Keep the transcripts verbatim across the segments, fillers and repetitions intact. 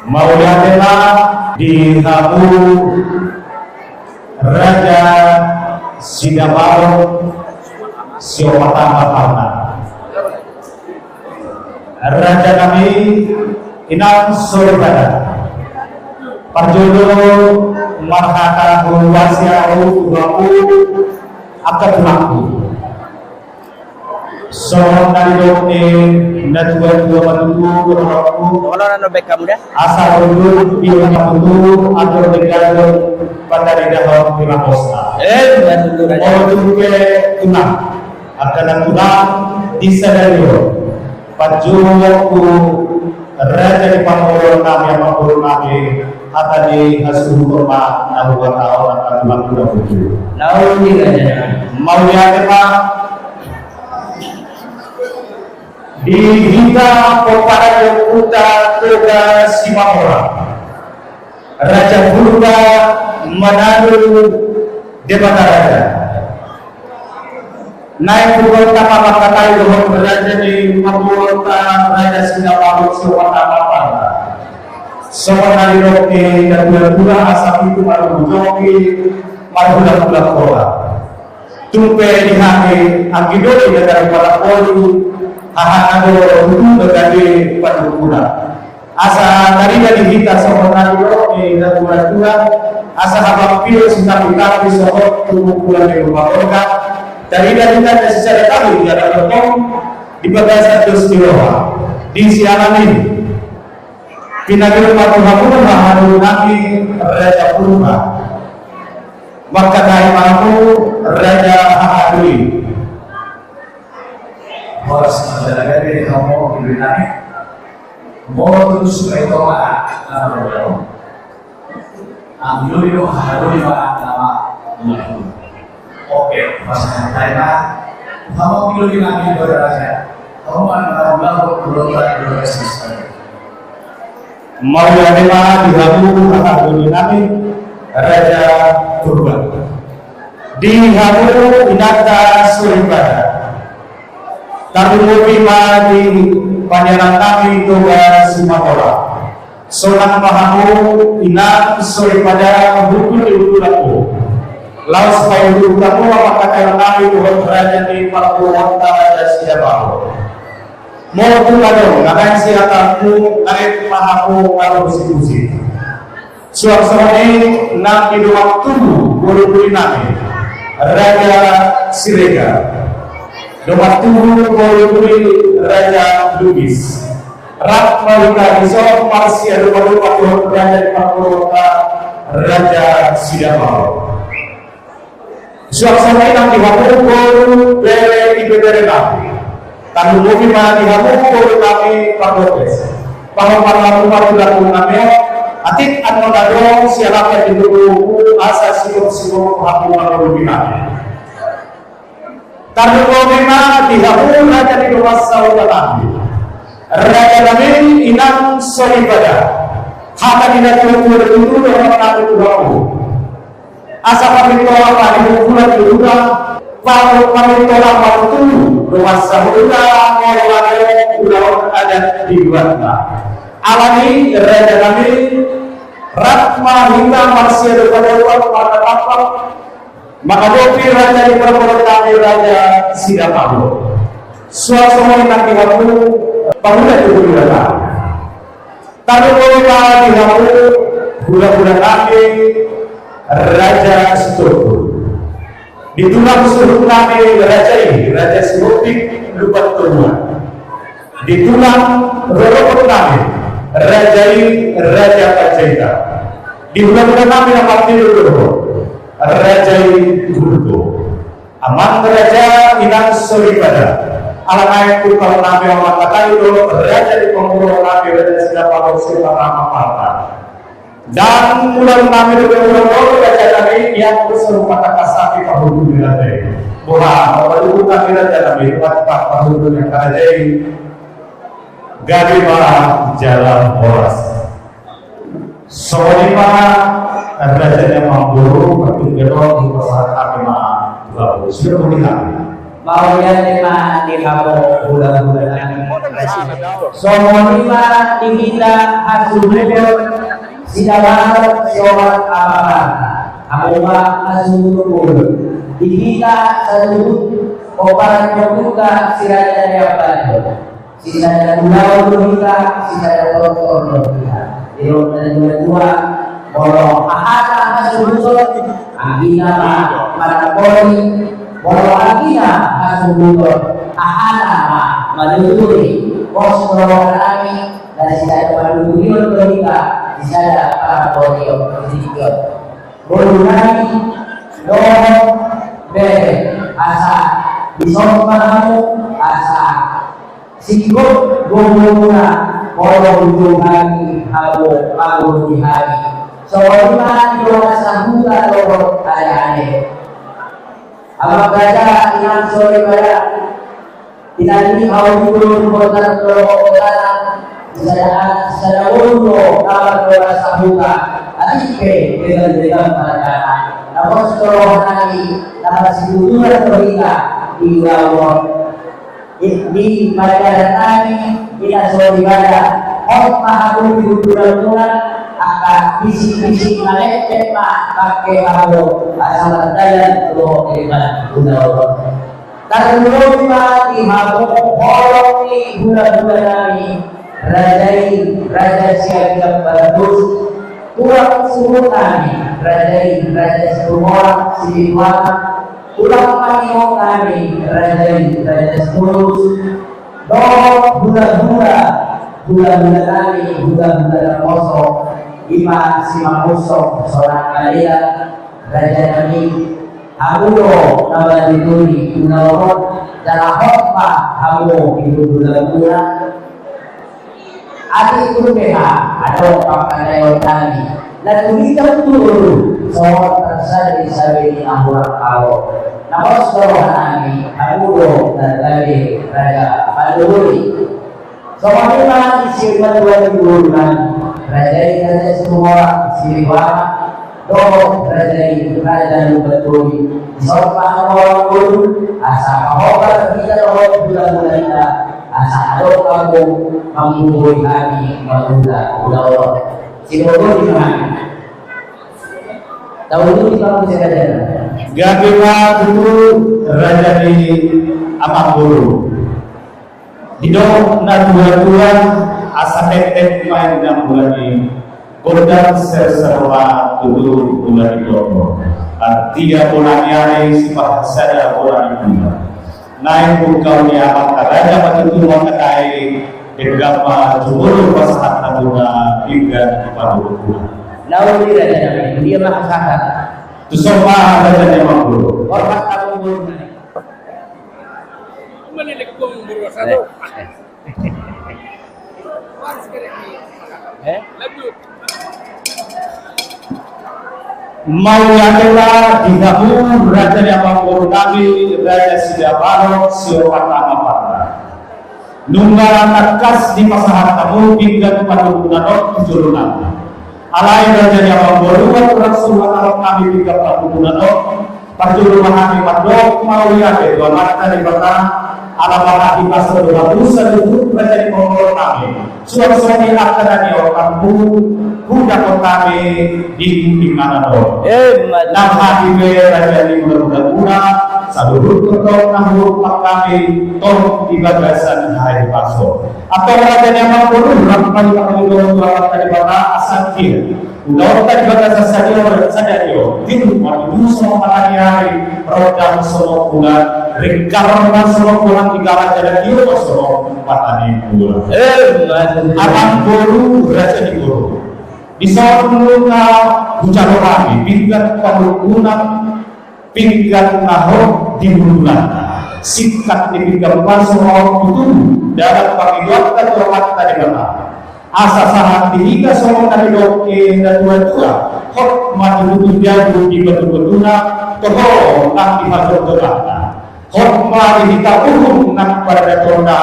Mauliate ma di hamu Raja Sidabalok, siopat ma parna. Raja nami, inang soripada. Parjolo marhata huhuasi ahu tu hamu angka tulangku. Songon na nidok ni natuatua ma tutu dohononku. Dohonon na baen hamu da. Asa rundut di ma tutu atur di gayon pataridahon di raposta. Eh, betul, Raja. Molo tung pe tulang. Angka na tulang di sadari on, panjouonku raja ni parboruon nami, amangboru nami, hata ni hasuhuton ma na huhatahon angka tulang tulang tutu. Nauli, Raja. Mauliate ma di hita pomparan ni ompunta Toga Simanjorang. Raja Purba manang Debata Raja. Naeng huhut ma mangkatai dohot raja ni parboruonta Raja Sidabalok siopat ma parna. Songon na nidok ni natuatua, asa pitu marhujongki marhulahula hora. Tung pe di hami anggi doli na gabe parapolu, hahana do tutu na gabe panungkunan. Asa tarida di hita songon na nidok ni natuatua, asa habang pio sitapitampi songon tumumpulan ni ruma gorga, tarida hita na sisada tahi di adat tong di bagasan dos ni roha. Di siala ni i, pinagir ma tu hamu haha doli nami Raja Purba. Mangkatai ma hamu raja haha doli. Horas ma jala gabe di hamu doli nami. Molo tung sude i tonga na marboru, anggi doli do haha doli ma nama. Oke, pasahat hami ma. Hamu anggi doli nami, boru raja. Hamu ma na marboru, boru raja, boru raja. Mauliate ma di hamu haha doli nami Raja Purba. Di hamu inanta soripada. Tarlumobi ma di panianan nami Toga Simanjorang. Sonang ma hamu inang soripada, hundul ni hundul ahu. Laos paihut hamu ma mangkatai nami dohot raja ni parboruonta Raja Sidabalok. Molo tung adong na naeng sihatanmu, naeng ma hamu marhusihusip. Suang songon i nang di dongan tubu boru doli nami Raja Siregar, dongan tubu boru doli Raja Lubis. Rap ma hita dison marsiadopadopan dohot raja ni parboruonta Raja Sidabalok. Suang songon i nang di hamu boru, bere, ibebere nami. Tarlumobi ma di hamu boru nami Pardokes. Pahompar hamu ma tu lambung nami on, atik annon adong sialapan di tubumu asa sigomsigom hamu mangoloi nami. Tarlumobi ma di hamu raja ni dongan sahuta nami. Raja nami, inang soripada. Hata ni natuatua do tutu dohonon nami tu hamu. Asa pamintoan ma di bulan di bulan, pa-, pamintoan ma tutu dongan sahuta, molo adong ulaon adat di luarna. Alani i raja nami, rap ma hita marsiadopadopan martatap, mangadopi raja ni parboruon nami Raja Sidabalok. Suang songon i nang di hamu pangula tu hulahula nami. Tarlumobi ma di hamu hulahula nami Raja Sitompul. Di tulang suhut nami raja i, Raja Sihombing Lumban Toruan. Di tulang rorobot nami raja i, Raja Panjaitan. Di hulahula nami na martinodohon, raja i Gultom. Amang raja, inang soripada. Ala naeng pungkaon nami on mangkatai dohot raja ni parboruon nami Raja Sidabalok siopat ma parna. Ndang mula nami dope mula dope raja nami, ia pun seru patangkas sapi pahundul ni raja i. Boha, molo dihundul nami raja nami, buat pahundul ni raja i. Gabe ma jala horas. Songon i ma raja ni amangboru, martunggal on hupasahat hami ma tu hamu. Sudah mauliate. Mauliate ma di hamu hulahula nami. Songon i ma di hita hasuhuton sidabaron siopat ama parna. Hamu ma hasuhuton bolon. Di hita sasuhut pomparan ni ompunta si Raja Deak Bajo. Sisada ulaon do hita, sisada tortor do hita. Didok na dua-dua, molo hahana hasuhuton, anggina ma manamboli, molo anggina hasuhuton, hahana ma manuturi. Pos do rohanami, na sisada panuturion do hita, sisada panambolion do hita. Boru nami, dohot bere, asa dison ma hamu, asa singkop gomgomuna, molo ujung hami hamu, hamu di hami. Songon i ma di dongan sahuta dohot aleale. Amang raja, inang soripada. Inang ni au di dongan sahuta dohot aleale. Sada anak, sada boru do, amang dongan sahuta. Atik pe, dengan-dengan pada. Na pos do rohanami, na pasituturan do hita di ulaon. Di, di pajaran nami, di na so di bada, hot ma hamu di hundulanmuna, angka bisik-bisik na letek ma pangke hamu, asa mardalan dohot di bada ulaon. Tarlumobi ma di hamu holong ni hulahula nami, raja i, Raja Siagian Barabus, tulang suhut nami, raja i, Raja Situmorang Siliwangi, tulang pangido nami, raja i, Raja Sitorus, dohot hulahula, hulahula nami, hulahula naposo, i ma Simangunsong Sonang Malela, raja nami, hamu do na manuturi ulaon on, jala hot ma hamu di hundulanmuna. Atik tu beha, adong pangkataion nami. Na tumitak tu boru, songon tarsada di sabe ni na hurang halo. Na pos do rohanami, hamu do na gabe raja panuturi. Songon i ma di sipaduahon ni boru nami. Raja i, Raja Situmorang Siliwangi. Dohot raja i, Raja Lumban Toli. Dison ma hamu amang boru, asa pahombar hita dohot hulahula nami, asa adong hamu manggohi hami mangula ulaon. Siboto di mana? Tahu di mana si raja? Gabe ma tutu raja ni amang boru. Didok na tua-tua, asa hethet ma inna mulani, gondang serserma tutu mulani doho. Artia mulani ari sipaha sada mulani bulan. Naeng bungkau ni amang raja ma tutu mangkatai, denggan ma jumolo pasahat hamuna pinggan panuturion. Nauli raja nami, dia ma pasahat. Tuson ma raja ni amang boru. Hormat amang boru nami. Mauliate ma di hamu raja ni amang boru nami, raja sidabaron siopat ama parna. Nunga tangkas dipasahat hamu pinggan panuturion on tu jolo nami. Alai raja ni amang boru, aturan suhat anak nami pinggan panuturion on, parjolo ma hami mandok mauliate tu Amanta Debata, ala marhite pasupasuna do hamu saluhut raja ni amang boru nami. Suang songon i angka na niopat hamu, hudapot hami di inganan on. Nang hami pe raja ni hulahula muna, saluhut tongtong na hurang hami tong di bagasan hahipason. Antong raja ni amang boru, rap ma hami mandok tu Amanta Debata asa anggiat ulaonta di bagasan sadari on, sadari on, tiur ma tutu songon mataniari, rondang songon bulan, ringkar ma songon bulan, di gala jala tiur ma songon mata ni bulan. Amang boru, raja ni boru. Dison nunga hujalo hami pinggan panuturion, pinggan na hot di hundulanta. Singkat ni pinggan panuturion on tutu, dalan pangidoanta tu Amanta Debata. Asa sahat di hita songon na nidok ni na tua-tua, hot ma tutu jabu di batu-batuna, toho nang di hatortoranta. Hot ma di hita uhum nang pardonganna,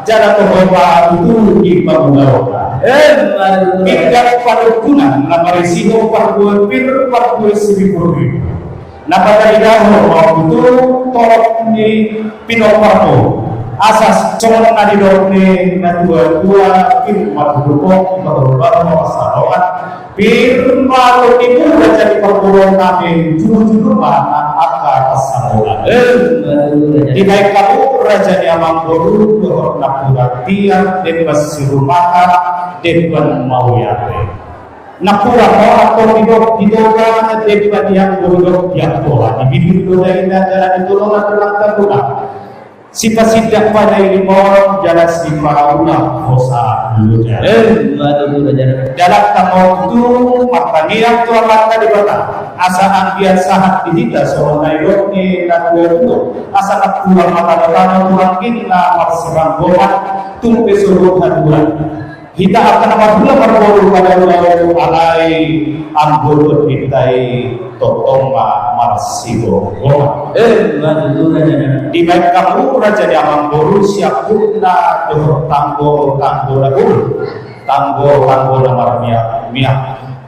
jala toho ma tutu di pangulaonta. Pinggan panuturion na marisihon parbue pir, parbue siribur. Na pataridaho ma tutu torop ni pinomparmu. Asa songon na nidok ni natuatua, pir ma tutu on, pir ma tutu on, pir ma tutu on, raja ni parboruon nami, jujur ma angka pasamotan. Dibaen hamu raja ni amangboru dohot nampula tiar, demban sirumata, demban mauliate. Nampula ma antong didok di Toga, demban di anggo didok di Angkola, di bibir do dainang, jala di tolonan do langkatuna. Sipasindak panaili ma on jala sipaulak hosa loja. Dalan tano tu martangiang tu Amanta Debata asa anggiat sahat di hita songon na nidok ni natuatua, asa nampula ma tanotano tu anggi na marsiranggoman, tung pe so boi haduan. Hita angka na marhula marboru pada ulaon, alai anggo dohot hita i tongtong ma marsigomgoman. Dibaen hamu raja ni amangboru siamputna dohot tanggotanggo na gol, tanggotanggo na marmiakmiak.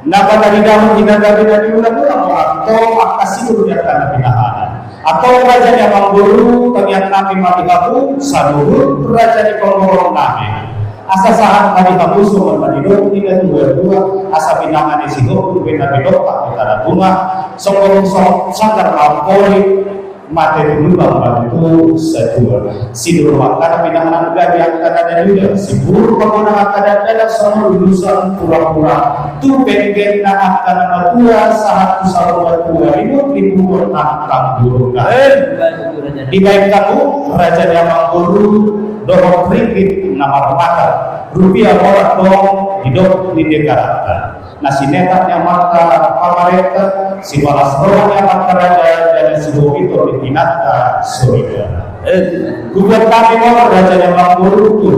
Na pataridahon hita gabe na niula-ula ma antong angka sinur ni angka na pinahanna. Antong raja ni amangboru, tangiang nami ma di hamu saluhut raja ni parboruon nami. Asa sahat ma di hamu songon na nidok ni natuatua, asa pinangan ni sihok tu pe na pinodok tu tana bunga, songgor sanggar ma ampoli, mate tu lubang ma tutu satua. Sinur ma angka na pinahanna gabe angka na niula, simbur ma bona angka na dala songon lulusan purapura. Tu penggenna angka na matua sahat tu saur matua, ribut-ributon angka boru nami. Dibaen hamu raja ni amangboru dohot ringgit na marmata, rupia ma on antong didok ni dekaranta. Na sinetak ni amanta pamarenta, sipalas roha ni amanta raja, jala sibohiton ni inanta soripada. Hubuat nami ma on raja ni amangboru tu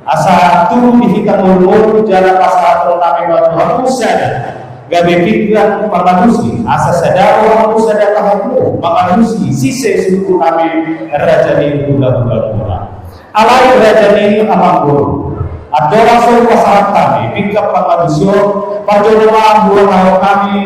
asa tubu di hita ngolu-ngolu jala pasahaton nami ma tu hamu sada gabe pinggan pangalusi, asa sada do hamu sada tahamu mangalusi sise suku nami raja ni hulahula muna. Alai raja ni amangboru, andorang so hupasahat hami pinggan pangalusi on, parjolo ma huhatahon hami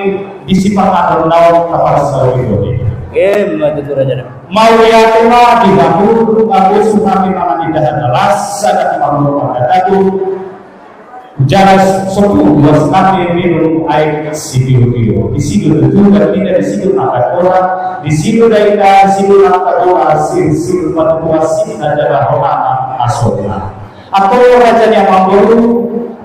di sipanganon na on na parsaulihon i. Emma tutu raja nami. Mauliate ma di hamu, asa boi hami mangan indahan na las, sada marlompan na tabo, jala so tung buas hami minum aek sitio-tio. Disi do tutu, disi do na angka boru, disi do dainang, disi do na angka boru, sirsir ma tutu asitna jala honana asonna. Antong raja ni amangboru,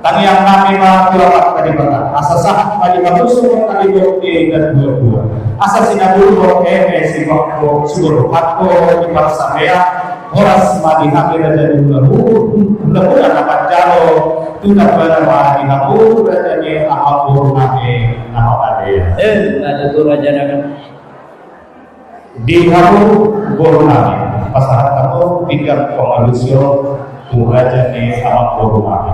tangiang nami ma tu Amanta Debata asa sahat ma di hamu songon na nidok ni natuatua. Asa sinabulbul eme, siborhatbo, siborhatbo di parsamean, horas ma di hami raja ni hulahula, hulahula na manjalo, tu na bana ma di hamu raja ni amangboru nami na mangalean. Emma tutu raja nami. Di hamu boru nami, pasahat hamu pinggan pangalusi on tu raja ni amangboru nami.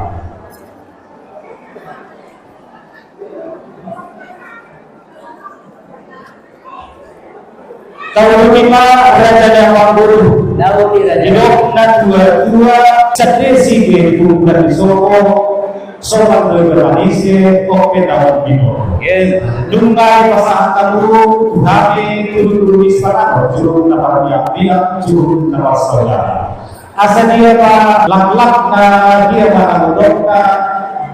Tauluti ma raja ni amangboru. Tauluti raja. Didok natuatua, sandesi be tu gabe sopo, sopan do i bermanise, ope naung binoto. Dung na dipasahat hamu tu hami tudutudu ni sipanganon, juru na parbiakbiak, juru na parsaudara. Asa dia ma laklakna, dia ma na godokna,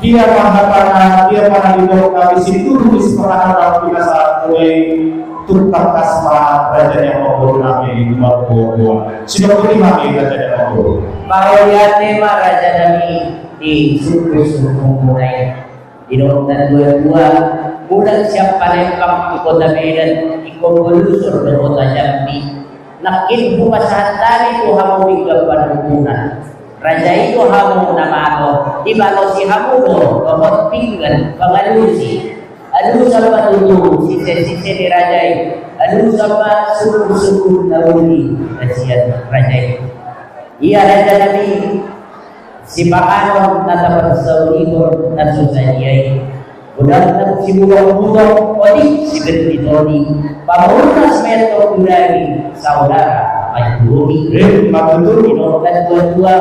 dia ma hatana, dia ma na nidokna, di situtu di sipanganon na pinasahat muna i, tung tangkas ma raja ni amangboru nami marboaboa. Sidok boti ma i raja ni amangboru. Mauliate ma raja nami di suku-suku muna i. Didok natuatua, mulak sian Palembang tu kota Medan, ingkon hulusur tu kota Jambi. Nangkin hupasahat hami tu hamu pinggan panungkunan. Raja i do hamu na malo, dibalosi hamu do dohot pinggan pangalusi. Alusan ma tutu sisesise ni raja i, alusan ma sungkunsungkun na uli na sian raja i. Ia raja nami, sipanganon na taparsaulihon na so sadia i. Godang na sibulanbulan, otik sibendit otik. Pamurnas ma antong tu daging, saudara ma tu bohi. Emma tutu. Didok natuatua,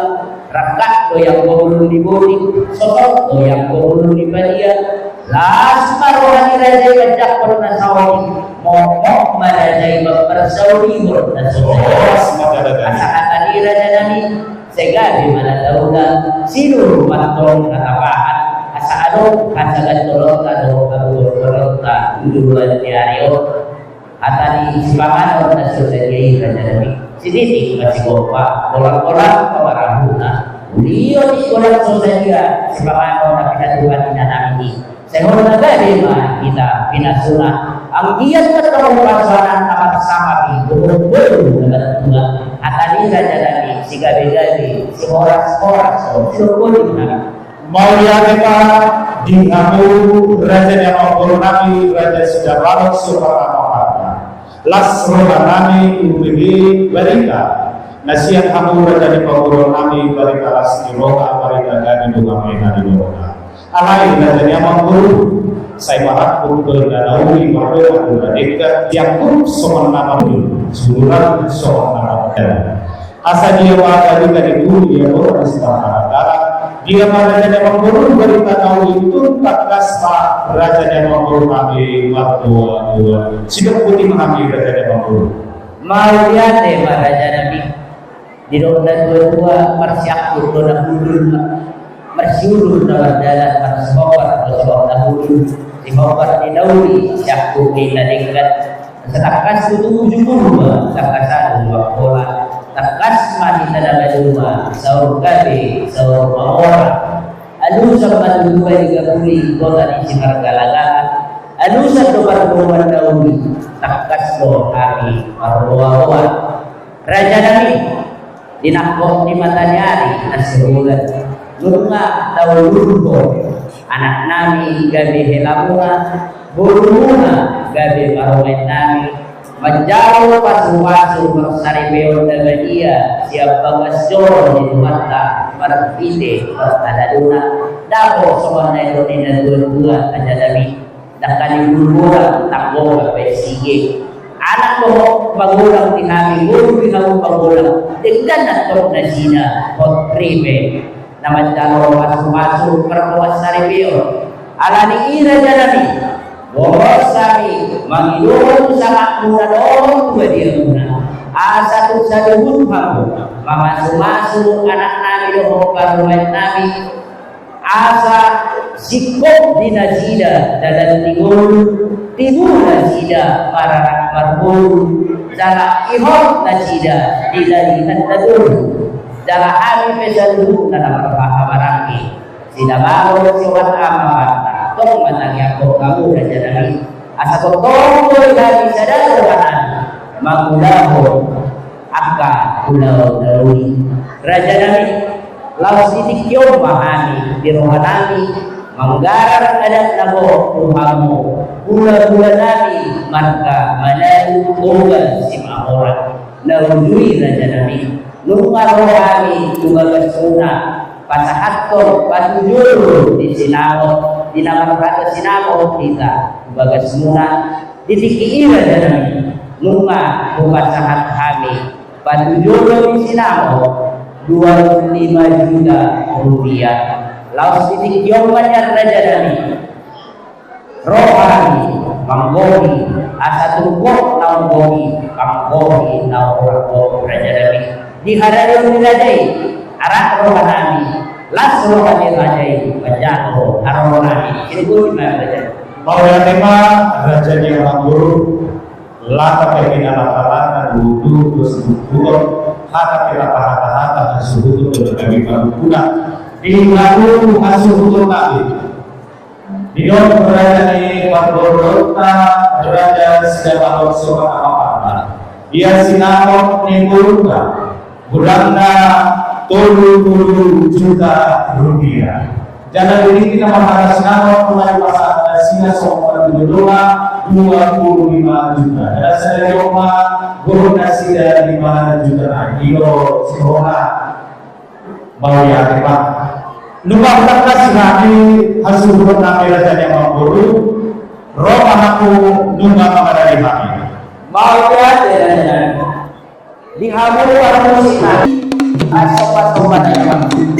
rangkat do i anggo bulung ni botik, sosot do i anggo bulung ni padia. Las ma roha ni raja i manjangkon na saotik. Mok, mok ma raja i mamparsaulihon na so sadia. Asa hata ni raja nami, sai gabe ma na taula, sinur ma antong na tapahan, asa adong hasagan tolonta dohot habutuhon tolonta di ulaon ni ari on. Hata ni sipanganon na so sadia i raja nami. Sititi ma sigompa, golang-golang ma marahutna. Ulion i golang so sadia sipanganon na pinatupa ni inanami i. Sai holan na gabe ma hita pinasuna. Anggiat ma tong pasahaton na marsahapi, bohong-bohong na martua. Hata ni raja nami, sigabe-gabe, sihoras-horas, sihoras-horas. Mauliate ma di hamu raja ni amangboru nami, raja Sidabalok Sopak Amaparna. Las roha nami umbege barita na sian hamu raja ni pamoruon nami, barita las ni roha, barita gabe do hamu i na di roha. Alai raja ni amangboru, sai marangkup do na nauli, mardongan do na denggan, diangkup songon na mardongan, suluran songon na mardongan. Asa dia ma barita di tolu, dia ma barita di tolu, dia ma raja ni amangboru barita nauli, tung tangkas ma raja ni amangboru nami martua-tua. Sidok boti ma hami raja ni amangboru. Mauliate ma raja nami. Didok na tua-tua, marsiangkup do na hundul ma. Marsiudur na mardalan, marsihombar do songon na hundul. Sihombar ni nauli, siangkup ni na denggan. Asa tangkas tutu ujung murba, tangkas adu luat bola. Tangkas ma hita na maduma, saur gabe, saur mamora. Alusan ma tutu bani gapuli, kota ni simargalagalan. Alusan do parboruan nauli, tangkas do hami marroa-roa. Raja nami, di nangkok ni mata ni ari na siholan, nunga taulurhon anak nami gabe helamuna, borumuna gabe parumaen nami, manjalo pasu-pasu marsaripeon na badia sian bagas joro ni Tuhanta marhite partaladona, dapot songon na nidok ni na tua-tua, raja nami. Dangka ni bulu godang, tanggo pe sige. Anak dohot pagodang di hami, boru di hamu pagodang. Denggan antong nasida, hot ripe. Na manjalo pasu-pasu, parboas saripeon. Alani i raja nami, bohos hami mangidohon sangapmuna dohot tu badiamuna. Asa tung saluhut hamu mamasu-masu anak nami dohot parumaen nami. Asa singkop di nasida dalan ni ngolu, tibu nasida maranak marboru, jala ihot nasida di lalihan na toru. Jala hami pe saluhutna na marhahamaranggi, Sidabalok Sopak Amaparna, tong ma tangiangkon hamu raja nami. Asa tongtong do hami sada roha nami mangulahon angka ulaon na uli. Raja nami, laos di tingki on ma hami di roha nami manggarar adat na gok tu hamu, hula-hula nami marga Manado Toga Simanjorang. Na ujui raja nami, nunga ro hami tu bagasmuna pasahathon patujolo ni sinamot, di na marhata sinamot hita tu bagasmuna. Di tingki i raja nami, nunga hupasahat hami patujolo ni sinamot dua puluh lima juta rupiah. Laos di tingki on ma nian raja nami, ro hami manggohi, asa tung gok naung gohi, manggohi naung gok raja nami. Di haradeon ni raja i, arap roha nami, las roha ni raja i, manjalo haroro nami. Sini boti ma raja. Mauliate ma raja ni amangboru. Lata pe hinalapalana, dudu, dudu, dudu, hata pe lapa hata-hata, hasuhuton, gabe parguna. Di hamu hasuhuton nami. Didok raja ni parboruonta, raja Sidabalok Sopak Amaparna, ia sinamot ni boruna godangna tolu pulu juta rupiah. Jala di tingki na marhata sinamot, nunga dipasahat nasida songon patujolona dua pulu lima juta. Jala sadari on ma gokhon nasida lima juta nai. Ido sihona. Mauliate ma. Nunga tangkas hami hasuhuton nami raja ni amangboru, ro ma hamu nunga mangalehon hami. Mauliate raja nami. Di hamu parmusik nami. Ai somba-somba nami.